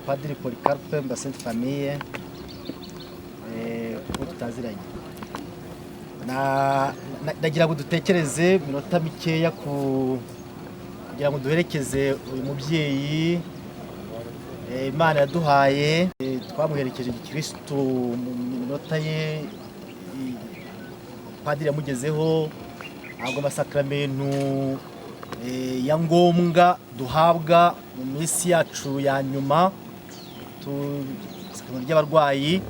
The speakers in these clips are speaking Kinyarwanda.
Padiri Polycarpe mba Sainte Famille, uwo tutaziranye. Ndagira ngo dutekereze minota mikeya kugira ngo duherekeze uyu mubyeyi Imana yaduhaye. Twamuherekeje gikirisitu mu minota ye, padiri yamugezeho, ntabwo amasakramentu ya ngombwa duhabwa mu minsi yacu ya nyuma, isakramentu ry'abarwayi,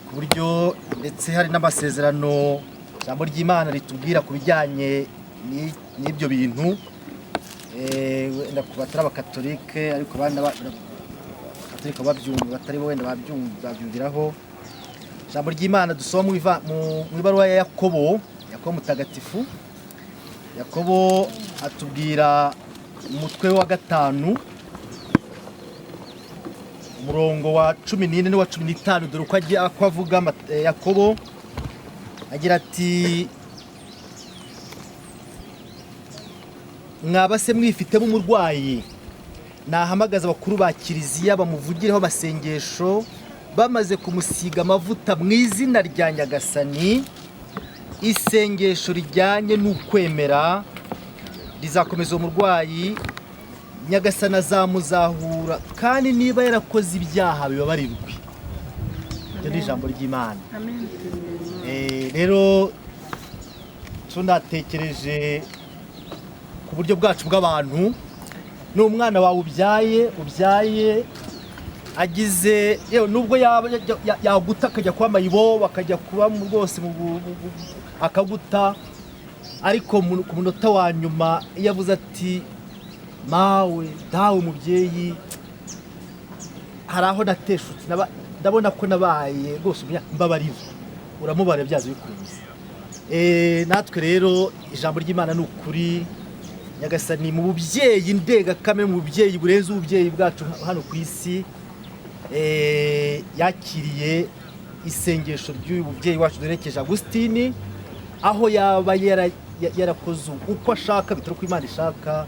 ku buryo ndetse hari n'amasezerano ijambo ry'Imana ritubwira ku bijyanye n'ibyo bintu. Wenda ku batari abakatolike, ariko abandi abakatolika babyumva, batari bo wenda babyumviraho. Ijambo ry'Imana dusoma mu ibaruwa ya Yakobo, Yakobo mutagatifu. Yakobo atubwira umutwe wa 5, umurongo wa 14 n'uwa 15. Dore uko agiye uko avuga. Yakobo agira ati: "Mwaba se mwifitemo umurwayi? Nahamagaza abakuru ba kiliziya bamuvugireho amasengesho, bamaze kumusiga amavuta mu izina rya Nyagasani. Isengesho rijyanye n'ukwemera rizakomeza uwo murwayi, Nyagasani azamuzahura, kandi niba yarakoze ibyaha bibabarirwe." Iryo ni ijambo ry'Imana. Rero tunatekereje ku buryo bwacu bw'abantu, ni umwana wawe ubyaye agize, yewe nubwo yaba yaguta akajya kuba mayibobo, akajya kuba rwose akaguta, ariko ku munota wa nyuma iyo avuze ati: "Mawe, dawe, mubyeyi, hari aho nateshutse, ndabona ko nabaye rwose mbabarira," uramubarira byaze bikunze. Natwe rero ijambo ry'Imana ni ukuri. Nyagasani mu bubyeyi ndengakamere, mu bubyeyi burenze ububyeyi bwacu hano ku isi, yakiriye isengesho ry'uyu mubyeyi wacu duherekeje Agusitini. Aho yaba yarakoze uko ashaka bitari uko Imana ishaka,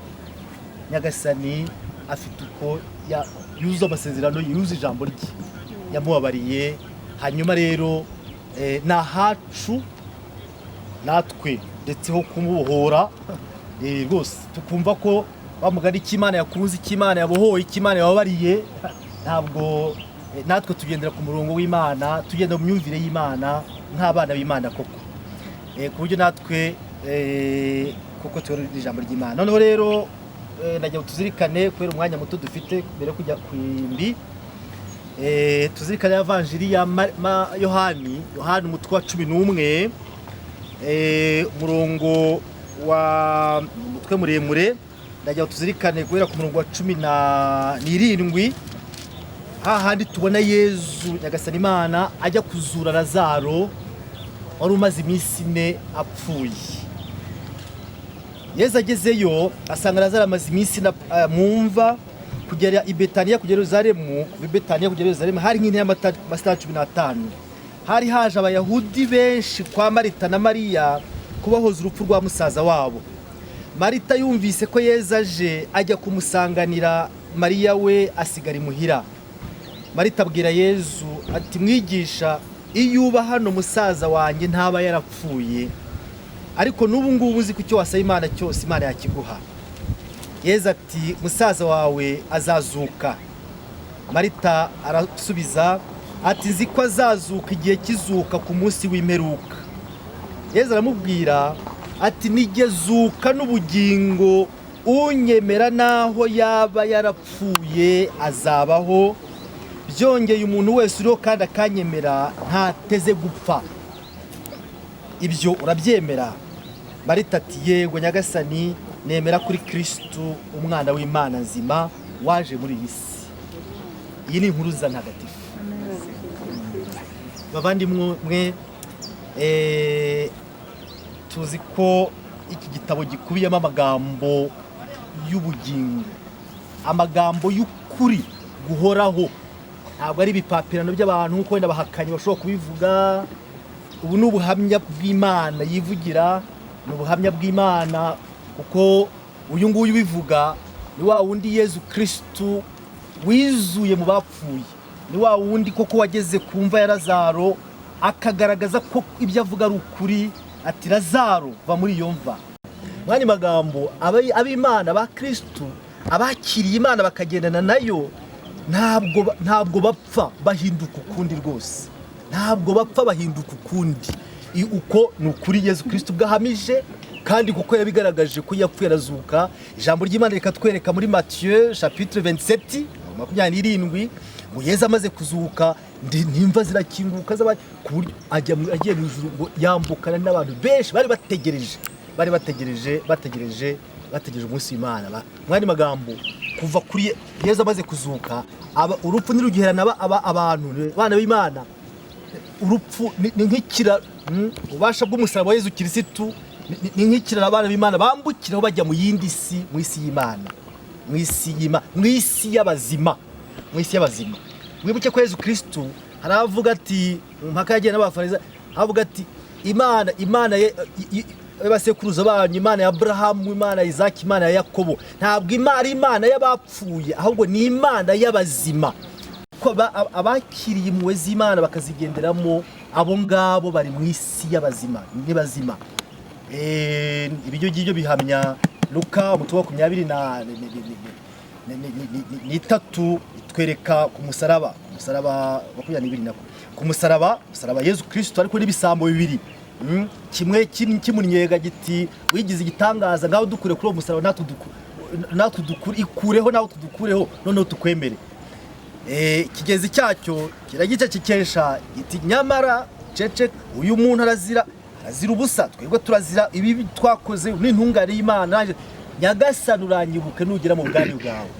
Nyagasani afite uko yuzuza amasezerano, yuzuza ijambo rye, yamubabariye. Hanyuma rero ni ahacu natwe ndetse ho kumubohora, rwose tukumva ko bamugana icyo Imana yakunze, icyo Imana yabohoye, icyo Imana yababariye. Ntabwo natwe tugendera ku murongo w'Imana, tugenda mu myumvire y'Imana nk'abana b'Imana koko, ku buryo natwe koko tubona ijambo ry'Imana. Noneho rero nagira ngo tuzirikane, kubera umwanya muto dufite mbere yo kujya ku irimbi, tuzirikane Evanjiri ya Yohani, Yohani umutwe wa 11, umurongo wa umutwe muremure. Ndagira ngo tuzirikane guhera ku murongo wa 17, hahandi tubona Yezu Nyagasani Imana ajya kuzura Lazaro wari umaze iminsi 4 apfuye. Yezu agezeyo asanga Lazaro amaze iminsi 4 mu mva. Kugera i Betaniya kugera Yeruzalemu, kuva i Betaniya kugera Yeruzalemu hari nk'intera y'amasitari 15. Hari haje Abayahudi benshi kwa Marita na Mariya kubahoza urupfu rwa musaza wabo. Marita yumvise ko Yezu aje, ajya kumusanganira, Mariya we asigara imuhira. Marita abwira Yezu ati: "Mwigisha, iyo uba hano musaza wanjye ntaba yarapfuye. Ariko n'ubu ngubu uzi ko icyo wasaba Imana cyose Imana yakiguha." Yezu ati: "Musaza wawe azazuka." Marita arasubiza ati: "Nzi ko azazuka igihe kizuka ku munsi w'imperuka." Yezu aramubwira ati: "Nijye zuka n'ubugingo, unyemera naho yaba yarapfuye azabaho. Byongeye, umuntu wese uriho kandi akanyemera ntateze gupfa. Ibyo urabyemera?" Marita ati: "Yego Nyagasani, nemera kuri Kirisitu umwana w'Imana nzima waje muri iyi si." Iyi ni inkuru nziza ntagatifu. Bavandimwe mwe, tuzi ko iki gitabo gikubiyemo amagambo y'ubugingo, amagambo y'ukuri guhoraho. Ntabwo ari ibipapirano by'abantu nk'uko wenda abahakanyi bashobora kubivuga. Ubu ni ubuhamya bw'Imana yivugira, ni ubuhamya bw'Imana, kuko uyu nguyu ubivuga ni wa wundi Yezu Kirisitu. Wizuye mu bapfuye, ni wa wundi koko wageze ku mva ya Lazaro, akagaragaza ko ibyo avuga ari ukuri, ati: "Lazaro, va muri iyo mva." Mu yandi magambo, ab'Imana ba Kirisitu, abakiriye Imana bakagendana nayo, ntabwo bapfa, bahinduka ukundi rwose. Ntabwo bapfa, bahinduka ukundi. Uko ni ukuri Yezu Kirisitu bwahamije, kandi kuko yabigaragaje ko yapfuye arazuka. Ijambo ry'Imana rikatwereka muri Mathieu chapitre 27, 27, ngo Yezu amaze kuzuka, n'imva zirakinguka ku buryo agiye mu ijuru, ngo yambukana n'abantu benshi bari bategereje, bari bategereje, bategereje, bategereje umunsi w'Imana. Mu yandi magambo, kuva kuri Yezu amaze kuzuka, urupfu ntirugiherana abantu, abana b'Imana. Urupfu ni nk'ikira, ububasha bw'umusaraba wa Yezu Kirisitu ni nk'ikiraro abana b'Imana bambukiraho bajya mu yindi si, mu isi y'Imana, mu isi y'Imana, mu isi y'abazima, mu isi y'abazima. Wibuke ko Yezu Kirisitu hari avuga ati, mu mpaka yagiye n'Abafarisayo, avuga ati: Imana y'abasekuruza banyu, Imana ya Aburahamu, Imana ya Izaki, Imana ya Yakobo, ntabwo ari Imana y'abapfuye, ahubwo ni Imana y'abazima." Ko abakiriye impuhwe z'Imana bakazigenderamo, abo ngabo bari mu isi y'abazima, ni bazima. Ibyo ngibyo bihamya Luka umutwe wa makumyabiri na n'itatu, itwereka ku musaraba, ku musaraba 22 nako, ku musaraba Yezu Kristo ariko n'ibisambo bibiri. Kimwe kimunyega giti: "Wigize igitangaza, ngaho dukure kuri uwo musaraba, natwe dukure, ikureho nawe tudukureho, noneho tukwemere." Ikigezi cyacyo kiragicecekesha giti: "Nyamara cece, uyu muntu arazira ubusa, twebwe turazira ibi twakoze, n'intungane y'Imana. Nyagasani, uranyibuke nugera mu bwami bwawe."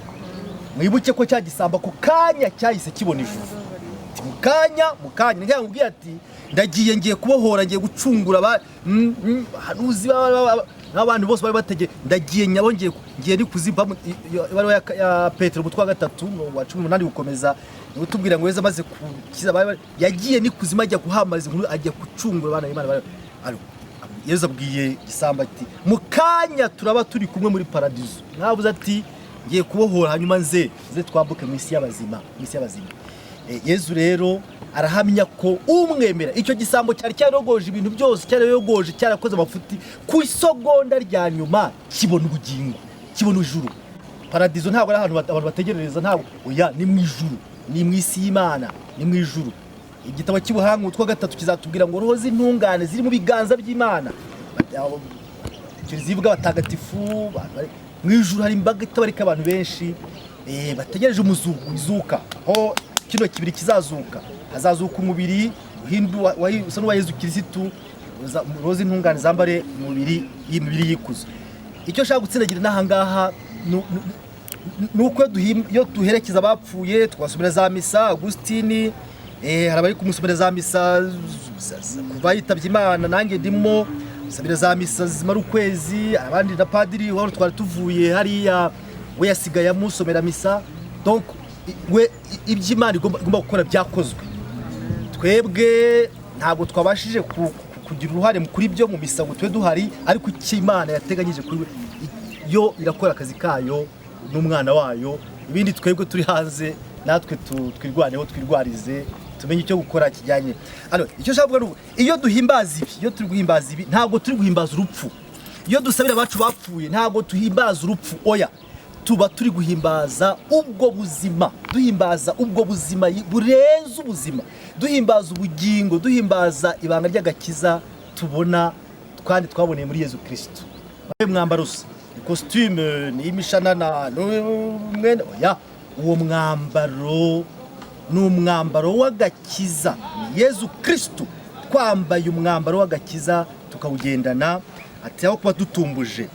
Mwibuke ko cya gisambo ako kanya cyahise kibona ijuru. Ati, mu kanya, mu kanya ni nkubwiye ati: "Ndagiye, ngiye kubohora, ngiye gucungura abahanuzi n'abantu bose bari bategeye, ndagiye nyabo, ngiye ni kuzimva." Ibaruwa ya Petero umutwe wa 3, umurongo wa 18 gukomeza, niwe utubwira ngo Yezu amaze gukiza yagiye ni kuzima, ajya guhamariza inkuru, ajya gucungura abana b'Imana. Yezu abwiye igisambo ati: "Mu kanya turaba turi kumwe muri paradizo." Mwabuze ati: "Ngiye kubohora, hanyuma nze twambuke mu isi y'abazima, mu isi y'abazima." Yezu rero arahamya ko umwemera, icyo gisambo cyari cyarayogoje ibintu byose, cyarayogoje, cyarakoze amafuti, ku isogonda rya nyuma kibona ubugingo, kibona ijuru. Paradizo ntabwo ari ahantu abantu bategerereza, ntabwo, oya, ni mu ijuru, ni mu isi y'Imana, ni mu ijuru. Igitabo cy'Ubuhanga umutwe wa 3 kizatubwira ngo roho z'intungane ziri mu biganza by'Imana. Kiliziya ivuga abatagatifu mu ijuru, hari imbaga itabarika, abantu benshi bategereje umuzuko, izuka, aho kino kibiri kizazuka, hazazuka umubiri usa n'uwa Yezu Kirisitu, roho z'intungane zambare umubiri, y'imibiri y'ikuzo. Icyo nshaka gutsindagira n'aha ngaha ni uko iyo duherekeza abapfuye, twasomera za misa Agusitini, hari abari kumusomera za misa kuva yitabye Imana, nanjye ndimo gusabira za misa zimara ukwezi, abandi na padiri wari twari tuvuye hariya we yasigaye amusomera misa. Donc we ibyo Imana igomba gukora byakozwe. Twebwe ntabwo twabashije kugira uruhare kuri byo mu misa ngo tube duhari, ariko icyo Imana yateganyije kuri we, yo irakora akazi kayo n'umwana wayo. Ibindi twebwe turi hanze, natwe twirwaneho, twirwarize, tumenye icyo gukora kijyanye. Alors, icyo nshaka kuvuga ni uku: iyo duhimbaza ibi, iyo turi guhimbaza ibi, ntabwo turi guhimbaza urupfu. Iyo dusabira abacu bapfuye, ntabwo tuhimbaza urupfu, oya, tuba turi guhimbaza ubwo buzima, duhimbaza ubwo buzima burenze ubuzima, duhimbaza ubugingo, duhimbaza ibanga ry'agakiza tubona kandi twaboneye muri Yezu Kirisitu. Mwambaro usa ni costume, ni imishanana n'umwenda, oya, uwo mwambaro ni umwambaro w'agakiza, ni Yezu Kirisitu. Twambaye umwambaro w'agakiza tukawugendana, ati aho kuba dutumbuje.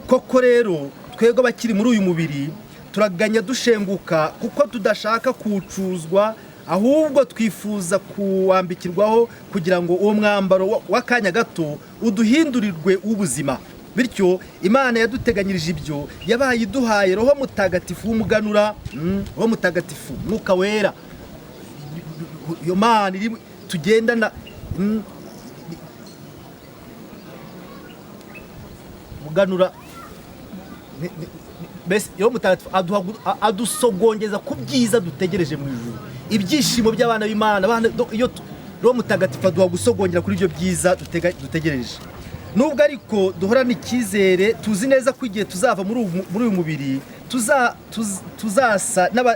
Koko rero, twebwe abakiri muri uyu mubiri turaganya dushenguka, kuko tudashaka kuwucuzwa, ahubwo twifuza kuwambikirwaho, kugira ngo uwo mwambaro w'akanya gato uduhindurirwe uw'ubuzima. Bityo Imana yaduteganyirije ibyo, yabaye iduhaye Roho Mutagatifu w'umuganura, Roho Mutagatifu, Mwuka Wera. Iyo Mana iri tugendana, muganura. Mbese Roho Mutagatifu adusogongeza ku byiza dutegereje mu ijuru, ibyishimo by'abana b'Imana. Iyo Roho Mutagatifu aduha gusogongera kuri ibyo byiza dutegereje. Nubwo ariko duhorana icyizere, tuzi neza ko igihe tuzava muri uyu mubiri tuzasa n'aba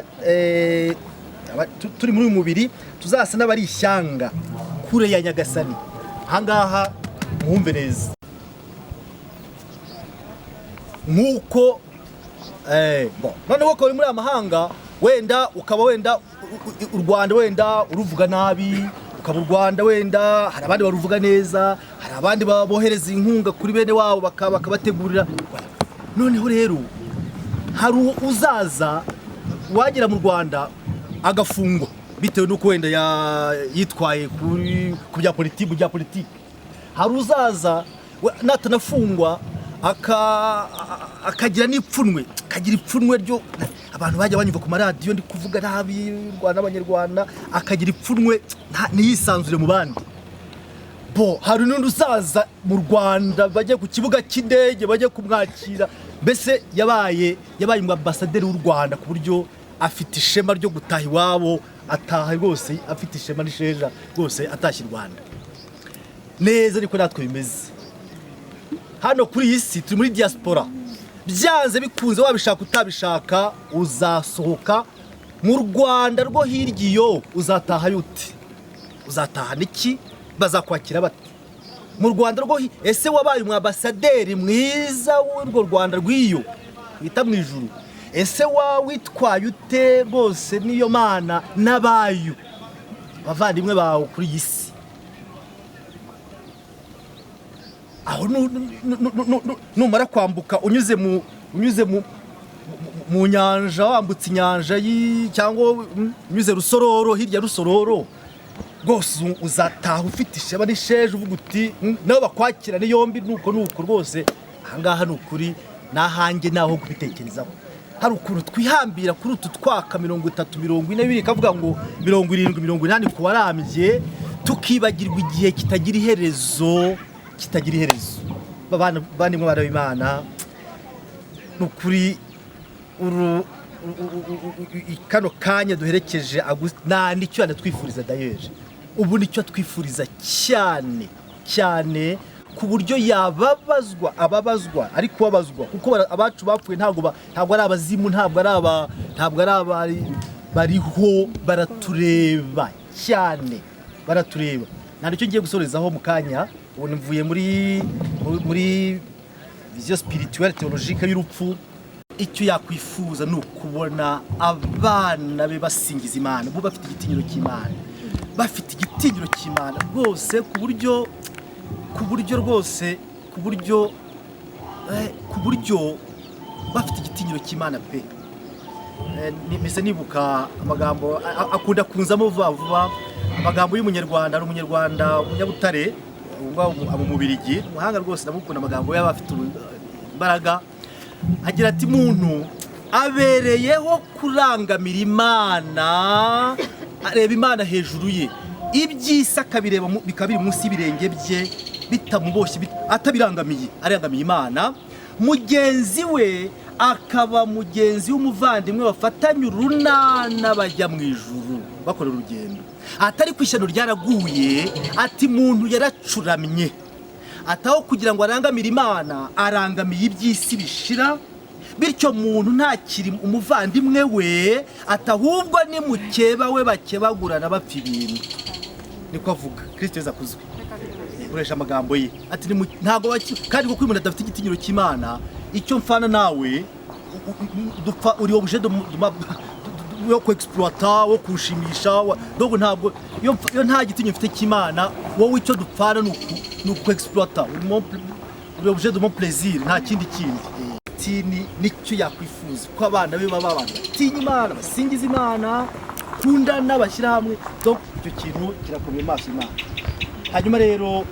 turi muri uyu mubiri tuzasa n'abari ishyanga kure ya Nyagasani. Ahangaha mwumve neza nk'uko bon, noneho ukaba uri muri aya mahanga, wenda ukaba wenda u Rwanda wenda uruvuga nabi, ukaba u Rwanda wenda hari abandi baruvuga neza, hari abandi bohereza inkunga kuri bene wabo, bakabategurira. Noneho rero hari uzaza wagera mu Rwanda agafungwa bitewe n'uko wenda yitwaye ku bya politiki, mu bya politiki. Hari uzaza natanafungwa akagira n'ipfunwe, akagira ipfunwe ryo abantu bajya banyumva ku maradiyo ndi kuvuga nabi u Rwanda n'Abanyarwanda, akagira ipfunwe ntiyisanzure mu bandi. Bo hari n'undi uzaza mu Rwanda, bajye ku kibuga cy'indege bajye kumwakira, mbese yabaye umu ambasaderi w'u Rwanda, ku buryo afite ishema ryo gutaha iwabo, ataha rwose afite ishema n'isheja rwose, atashye i Rwanda neza. Ariko natwe bimeze hano kuri iyi si, turi muri diaspora. Byanze bikunze, wabishaka utabishaka, uzasohoka mu Rwanda rwo hirya iyo. Uzataha ute? Uzatahana iki? Bazakwakira bate mu Rwanda rwo ese wabaye umwabasaderi mwiza w'urwo Rwanda rw'iyo wita mu ijuru? Ese witwaye ute rwose n'iyo Mana n'abayo, abavandimwe bawe kuri iyi si? Aho numara kwambuka unyuze mu nyanja, wambutse inyanja cyangwa unyuze Rusororo, hirya Rusororo rwose, uzataha ufite ishema n'isheja, uvuga uti nabo bakwakirane yombi. Nuko rwose ahangaha ni ukuri n'ahanjye naho kubitekerezaho. Hari ukuntu twihambira kuri utu twaka 30, 40, bibiri ikavuga ngo 70, 80 ku warambye, tukibagirwa igihe kitagira iherezo, kitagira iherezo. Bavandimwe, bana b'Imana, ni ukuri uru kano kanya duherekeje nta nicyo yanatwifuriza. D'ailleurs ubu nicyo atwifuriza cyane cyane, ku buryo yababazwa, ababazwa, ari kubabazwa, kuko abacu bapfuye ntabwo ari abazimu, ntabwo ari abari bariho, baratureba cyane, baratureba. Nta nicyo ngiye gusorezaho mu kanya. Ubu mvuye muri vision spirituelle théologique y'urupfu. Icyo yakwifuza ni ukubona abana be basingiza Imana, bo bafite igitinyiro cy'Imana, bafite igitinyiro cy'Imana rwose, ku buryo rwose ku buryo bafite igitinyiro cy'Imana pe. Mpise nibuka amagambo akunda kunzamo vuba vuba, amagambo y'Umunyarwanda. Ari Umunyarwanda, Umunyabutare, ubu ngubu aba mu Bubirigi, umuhanga rwose, ndamukunda, amagambo ye aba afite imbaraga. Agira ati: "Muntu abereyeho kurangamira Imana, areba Imana hejuru ye, iby'isi akabireba bikaba biri munsi y'ibirenge bye, bitamuboshye, atabirangamiye, arangamiye Imana. Mugenzi we akaba mugenzi w'umuvandimwe, bafatanye urunana bajya mu ijuru, bakora urugendo." Atari ku ishyano ryaraguye. Ati: "Muntu yaracuramye, ataho kugira ngo arangamire Imana, arangamiye iby'isi bishira. Bityo muntu ntakiri umuvandimwe we, ati ahubwo ni mukeba we, bakebagurana bapfa ibintu." Niko avuga. Kristo Yezu akuzwe. Nkoresha amagambo ye. Ati ntabwo kandi kuko uyu muntu adafite igitinyiro cy'Imana, icyo mfana nawe dupfa, uri objet yo ku exploiter, wo kunshimisha. Donc ntabwo iyo nta gitinyiro mfite cy'Imana, wowe icyo dupfana ni uku exploiter, uri objet de mon plaisir, nta kindi kindi. Tini nicyo yakwifuza, ko abana be baba abantu batinya Imana, basingiza Imana, kundana, bashyira hamwe. Donc icyo kintu kirakomeye mu maso y'Imana. Hanyuma rero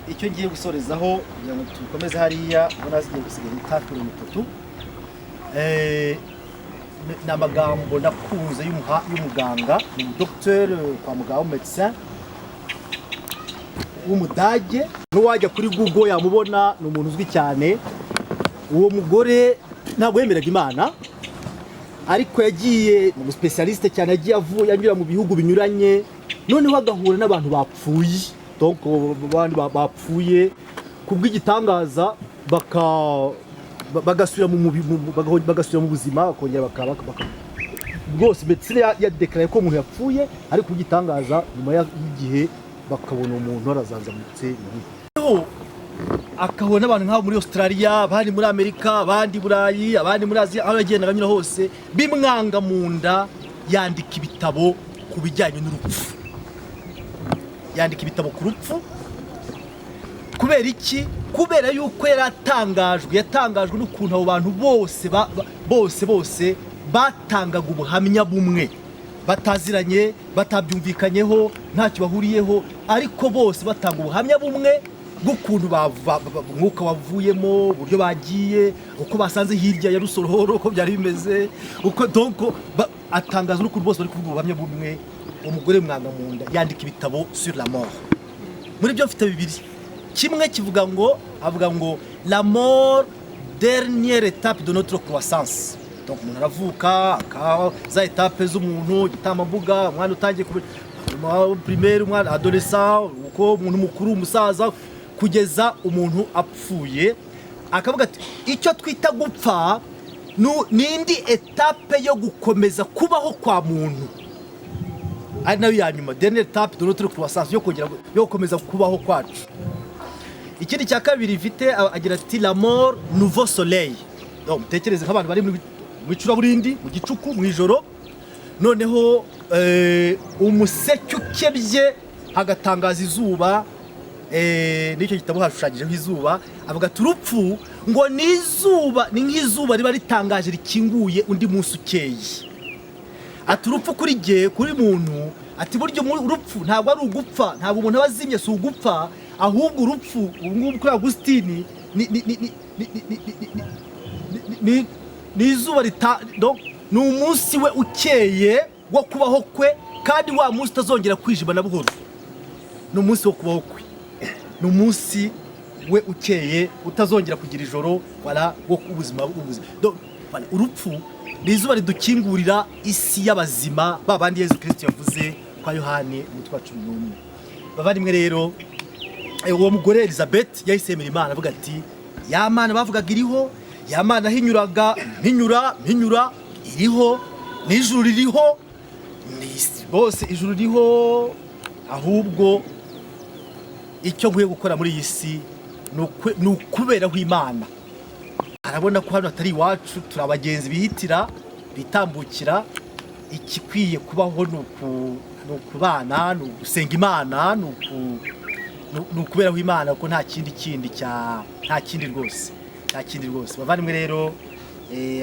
icyo ngiye gusorezaho kugira ngo dukomeze hariya, ubona zigiye gusigaye hafi 30, ni amagambo nakunze y'umuganga, ni umudogiteri kwa muganga, w'umumedecin w'Umudage. N'uwajya kuri Google yamubona, ni umuntu uzwi cyane. Uwo mugore ntabwo yemeraga Imana, ariko yagiye ni umuspécialiste cyane. Yagiye avuye anyura mu bihugu binyuranye, noneho agahura n'abantu bapfuye, donc abandi bapfuye kubw'igitangaza bagasubira mu bagasubira mu buzima, bakongera rwose médecine yadekaraye ko umuntu yapfuye, ariko kubw'igitangaza nyuma y'igihe bakabona umuntu arazanzamutse. Noneho akahura n'abantu nk'abo muri Australia, abandi muri Amerika, abandi i Burayi, abandi muri Aziya, aho yagendaga anyura hose bimwanga mu nda, yandika ibitabo ku bijyanye n'urupfu. Yandika ibitabo ku rupfu kubera iki? Kubera yuko yari atangajwe, yatangajwe n'ukuntu abo bantu bose bose batangaga ubuhamya bumwe, bataziranye, batabyumvikanyeho, ntacyo bahuriyeho, ariko bose batanga ubuhamya bumwe bw'ukuntu umwuka wavuyemo, uburyo bagiye, uko basanze hirya ya Rusororo, uko byari bimeze, uko donc atangazwa n'ukuntu bose bari kuvuga ubuhamya bumwe. Umugore mwanga mu nda, yandika ibitabo sur la mort. Muri byo mfite bibiri. Kimwe kivuga ngo, avuga ngo: "La mort, dernière étape de notre croissance." Donc umuntu aravuka, za étape z'umuntu, igitambambuga, umwana utangiye primaire, umwana adolescent, uko umuntu mukuru, umusaza, kugeza umuntu apfuye. Akavuga ati: "Icyo twita gupfa ni indi étape yo gukomeza kubaho kwa muntu, ari nayo ya nyuma, dernière étape de notre croissance, yo kongera yo gukomeza kubaho kwacu." Ikindi cya kabiri mfite, agira ati: "La mort, nouveau soleil." Donc mutekereze nk'abantu bari mu icuraburindi, mu gicuku, mu ijoro, noneho umuseke ukebye hagatangaza izuba. N'icyo gitabo hashushanyijeho izuba. Avuga ati: "Urupfu ngo ni izuba, ni nk'izuba riba ritangaje rikinguye undi munsi ukeye." Ati: "Urupfu kuri jye, kuri muntu," ati, "burya urupfu ntabwo ari ugupfa, ntabwo umuntu aba azimye, si ugupfa, ahubwo urupfu ubu ngubu kuri Agusitini ni izuba rita, donc, ni umunsi we ukeye wo kubaho kwe, kandi wa munsi utazongera kwijima na buhoro. Ni umunsi wo kubaho kwe, ni umunsi we ukeye utazongera kugira ijoro, wala wo ubuzima ubuzima." Donc, voilà, urupfu ni izuba ridukingurira isi y'abazima, ba bandi Yezu Kristo yavuze kwa Yohani umutwe wa 11. Bavandimwe rero, uwo mugore Elizabeth yahise yemera Imana, avuga ati: "Ya Mana bavugaga iriho, ya Mana hinyuraga mpinyura mpinyura iriho, n'ijuru ririho, bose ijuru ririho. Ahubwo icyo nkwiye gukora muri iyi si ni ukuberaho Imana." Arabona ko hano atari iwacu, turi abagenzi bihitira, bitambukira. Ikikwiye kubaho ni ukubana, ni ugusenga Imana, ni ukuberaho Imana, kuko nta kindi kindi cya nta kindi rwose, nta kindi rwose. Bavandimwe rero,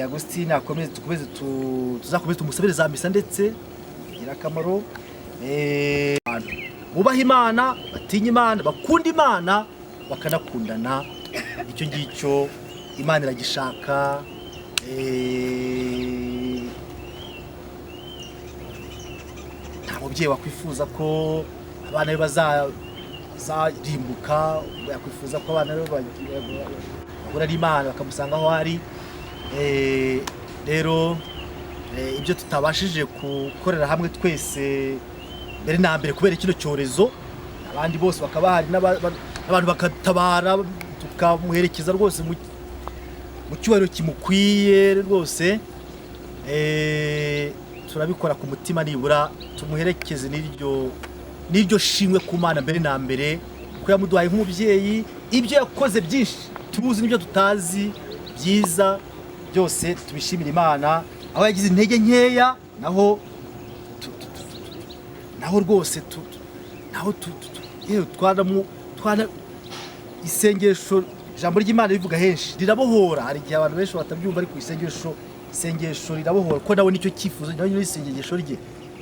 Agusitine akomeze, dukomeze tuzakomeze tumusabire za misa, ndetse bigira akamaro. Abantu bubaha Imana, batinya Imana, bakunda Imana, bakanakundana, icyo ngicyo Imana iragishaka. Nta mubyeyi wakwifuza ko abana be bazarimbuka, yakwifuza ko abana be bahura n'Imana, bakamusanga aho ari. Rero, ibyo tutabashije gukorera hamwe twese mbere na mbere kubera kino cyorezo, abandi bose bakaba bahari, n'abantu bakatabara, tukamuherekeza rwose mu cyubahiro kimukwiye rwose. Turabikora ku mutima, nibura tumuherekeze n'iryo shimwe ku Mana mbere na mbere, kuko yamuduhaye nk'umubyeyi. Ibyo yakoze byinshi tubuzi n'ibyo tutazi byiza, byose tubishimira Imana. Aho yagize intege nkeya naho naho rwose naho yewe twana isengesho. Ijambo ry'Imana rivuga henshi, rirabohora. Hari igihe abantu benshi batabyumva, ariko isengesho rirabohora, ko nawe nicyo cyifuzo, nawe nyine isengesho rye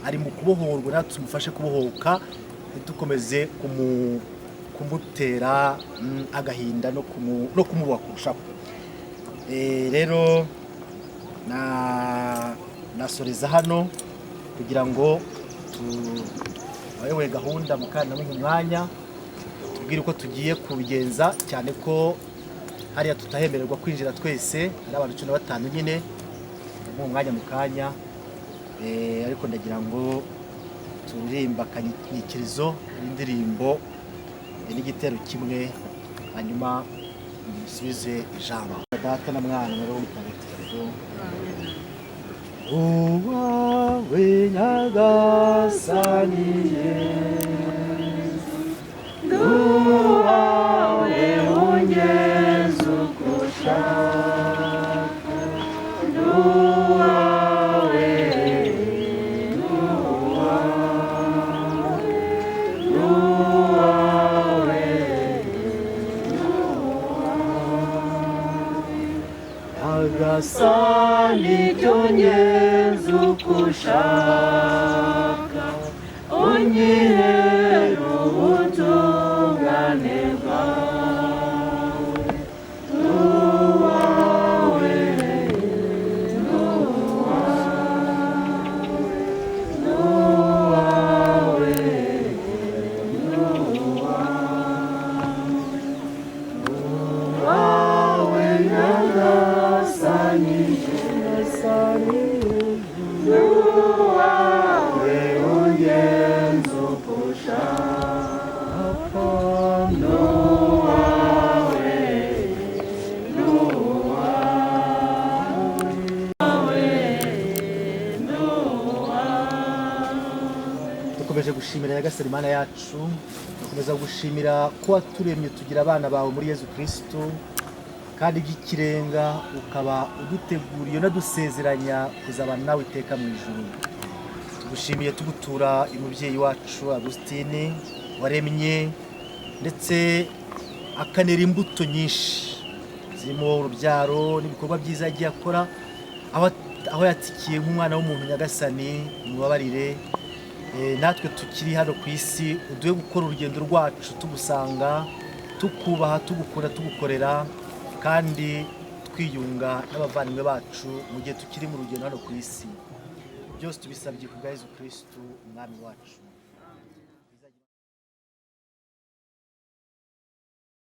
ari mu kubohorwa. Natwe tumufashe kubohoka, ntitukomeze kumutera agahinda no kumuboha kurushaho. Rero na nasoreza hano kugira ngo abayoboye gahunda mukanda muha umwanya tubwire uko tugiye kubigenza, cyane ko Hariya tutahemererwa kwinjira twese, hari abantu 15 nyine mu mwanya mu kanya. Ariko ndagira ngo turirimba akanyikirizo y'indirimbo n'igitero kimwe, hanyuma musubize ijambo. Data na Mwana na Roho Mutagatifu. Uwawe Nyagasani Yezu, Uwawe ungenza uko ushaka, uwawe, uwawe, uwawe. Nyagasani Jya ungenza uko ushaka, unyihere ubutungane bwawe. Uwawe, uwawe, uwawe, Nyagasani uwawe ungenza uko ushaka, uwawe, uwawe. Dukomeje gushimira Nyagasani Imana yacu, dukomeza gushimira ko waturemye tugira abana bawe muri Yezu Kristo, kandi by'ikirenga ukaba uduteguriye unadusezeranya kuzabana nawe iteka mu ijuru. Tugushimiye tugutura umubyeyi wacu Agusitini, waremye ndetse akanera imbuto nyinshi zirimo urubyaro n'ibikorwa byiza yagiye akora aho yatsikiye nk'umwana w'umuntu. Nyagasani, mubabarire. Natwe tukiri hano ku isi, uduhe gukora urugendo rwacu tugusanga, tukubaha, tugukunda, tugukorera, kandi twiyunga n'abavandimwe bacu mu gihe tukiri mu rugendo hano ku isi. Byose tubisabye ku bwa Yezu Kristu Umwami wacu.